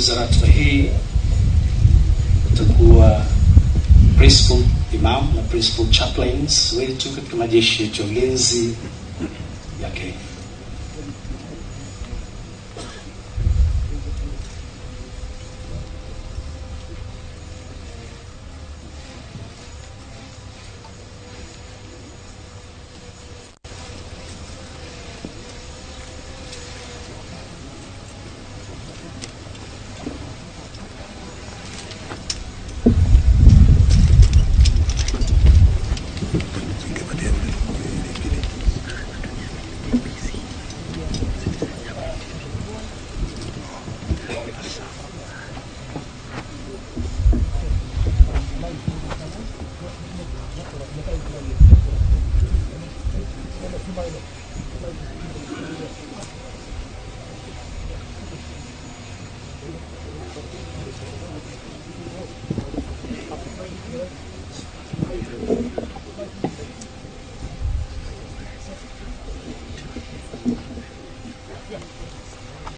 Kutimiza ratiba hii watakuwa principal imam na principal chaplains wetu katika majeshi yetu ya ulinzi ya Kenya.